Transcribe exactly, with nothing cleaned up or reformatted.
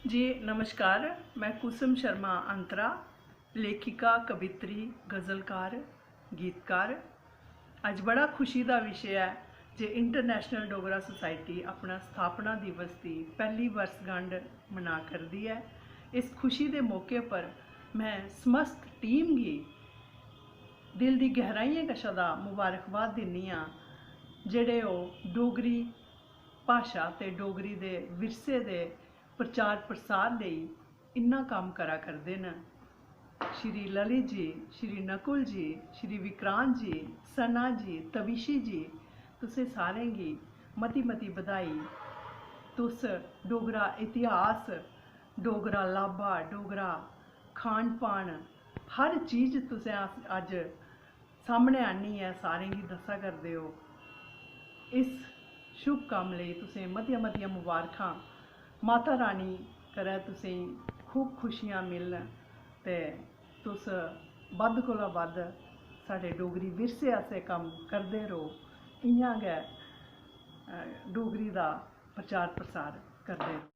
जी नमस्कार, में कुसुम शर्मा अंतरा, लेखिका, कवित्री, गजलकार, गीतकार। अज्ज बड़ा खुशी दा विशे ऐ जे International Dogra Society अपना स्थापना दिवस दी पैह्ली वर्षगंढ मना करदी ऐ। इस खुशी दे मौके पर में समस्त टीम गी दिल दी गैहराइयें कशा दा मुबारकबाद दिन्नी आं, जेह्ड़े ओह् डोगरी भाशा ते डोगरी दे विरसे दे प्रचार प्रसार लेई इन्ना कम्म करा करदे न। श्री ललित जी, श्री नकुल जी, श्री विक्रांत जी, सना जी, तविशी जी, तुसें सारें गी मती मती बधाई। तुस डोगरा इतिहास, डोगरा लाब्बा, डोगरा खान पान, हर चीज तुसें अस अज्ज सामनै आह्नियै सारें गी दस्सा करदे ओ। इस शुभ कम्म लेई तुसें मतियां मतियां मुबारखां। माता रानी करै तुसें खूब खुशियां मिलन ते तुस बद्ध कोला बद्ध साढ़े डोगरी विरसे आस्तै कम्म करदे र'वो। इ'यां गै, अ, डोगरी दा प्रचार प्रसार करदे र'वो।